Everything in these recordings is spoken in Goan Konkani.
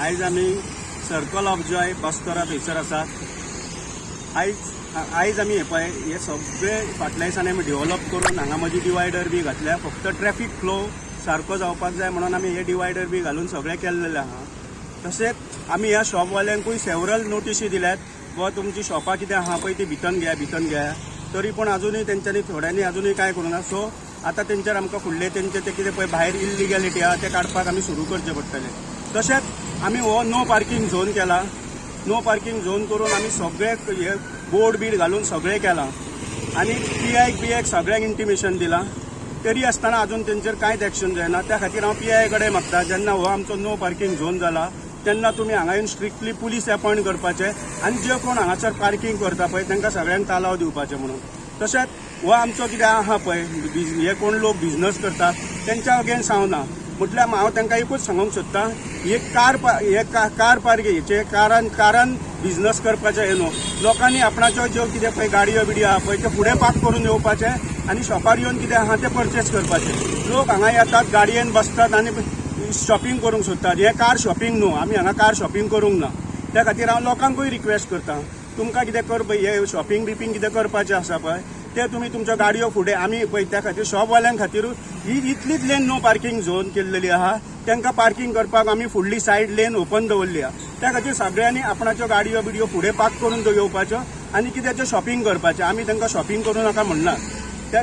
आयज आमी सर्कल ऑफ जॉय बस्तोरा थंयसर आसात. आयज आमी हे पळय, हे सगळे फाटल्या दिसांनी आमी डेव्हलप करून हांगा मदीं डिवायडर बी घातल्या. फक्त ट्रॅफीक फ्लो सारको जावपाक जाय म्हणून आमी हे डिवायडर बी घालून सगळें केल्लेलें आहा. तशेंच आमी ह्या शॉपवाल्यांकूय सेवरल नोटिशी दिल्यात, बाबा तुमची शॉपां कितें आहा पळय ती भितन घेया, भितन घेया. तरी पूण अजुनूय तेंच्यांनी, थोड्यांनी अजुनूय कांय करूं ना. सो आतां तेंचेर आमकां फुडले तेंचे ते कितें पळय भायर इल्लिगॅलिटी आहा, ते काडपाक आमी सुरू करचें पडटलें. तशेंच आमी हो नो पार्किंग झोन केला. नो पार्किंग झोन करून आमी सगळे हे बोर्ड बीड घालून सगळें केलां आनी पीआयक बीआयक सगळ्यांक इंटिमेशन दिलां. तरी आसतना अजून तेंचेर कांयच एक्शन जायना. त्या खातीर हांव पीआय कडेन मागता, जेन्ना हो आमचो नो पार्किंग झोन जाला तेन्ना तुमी हांगा येवन स्ट्रिक्टली पुलीस अपॉयंट करपाचे आनी जे कोण हांगासर पार्किंग करता पळय तांकां सगळ्यांक तालाव दिवपाचे म्हणून. तशेंच हो आमचो कितें आहा पळय, हे कोण लोक बिझनस करतात तेंच्या अगेन्स्ट हांव ना. म्हटल्यार हांव तांकां एकूच सांगूंक सोदता, हे कार हे कार पार्किंग हेचे कारान बिझनस करपाचें हें न्हू. लोकांनी आपणाच्यो ज्यो कितें पळय गाडयो बिडयो आहा पळय, ते फुडें पार्क करून येवपाचें आनी शॉपार येवन कितें आहा तें परचेस करपाचें. लोक हांगा येतात, गाडयेन बसतात आनी शॉपिंग करूंक सोदतात. हें कार शॉपिंग न्हू. आमी हांगा कार शॉपिंग करूंक ना. त्या खातीर हांव लोकांकूय रिक्वेस्ट करता, तुमकां कितें कर हे शॉपिंग बिपिंग कितें करपाचें आसा पळय, ते तुमी तुमच्यो गाडयो फुडें आमी पळय. त्या खातीर शॉपवाल्यां खातीर ही इतलीच लेन नो पार्किंग झोन केल्लेली आहा. तांकां पार्किंग करपाक आमी फुडली सायड लेन ओपन दवरली आहा. त्या खातीर सगळ्यांनी आपणाच्यो गाडयो बिडयो फुडें पार्क करून येवपाच्यो आनी कित्याचें शॉपिंग करपाचें. आमी तांकां शॉपिंग करूं नाका म्हणना. त्या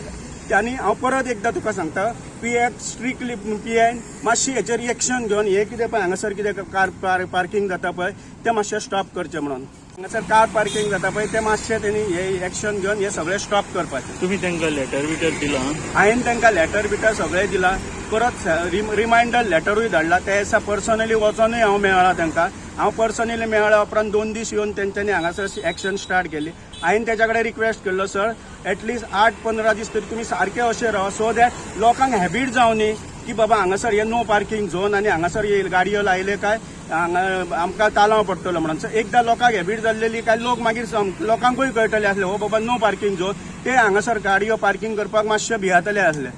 आनी हांव परत एकदां तुका सांगता, पीआयक, स्ट्रिक्टली पीआयन मातशी हेचेर एक्शन घेवन हे कितें पळय हांगासर कितें कार पार्किंग जाता पळय, तें मातशें स्टॉप करचें म्हणून. हांगासर कार पार्किंग जाता पळय, तें मातशें तेणी हे एक्शन घेवन हे सगळें स्टॉप करपाचें. तुम्ही तांकां लेटर बिटर दिलां? हांवें तांकां लेटर बिटर सगळें दिलां. परत रिमायंडर लेटरूय धाडला. ते दिसा पर्सनली वचोनूय हांव मेळ्ळा तांकां. हांव पर्सनली मेळ्ळ्या उपरांत 2 दीस येवन तेंच्यांनी हांगासर एक्शन स्टार्ट केली. हांवें तेच्या कडेन रिक्वेस्ट केल्लो, सर, एटलिस्ट 8-15 दीस तरी तुमी सारके अशें रावा, सो that लोकांक हॅबीट जावनी की बाबा हांगासर हे नो पार्किंग झोन आनी हांगासर हे गाडयो लायले काय हांगा आमकां तालांव पडटलो म्हणून. So एकदां लोकांक हॅबीट जाल्लेली काय लोक मागीर लोकांकूय कळटले आसले, हो बाबा नो पार्किंग झोन, ते हांगासर गाडयो पार्किंग करपाक मातशे भियातले आसले.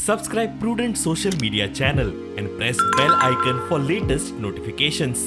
Subscribe Prudent Social Media channel and press bell icon for latest notifications.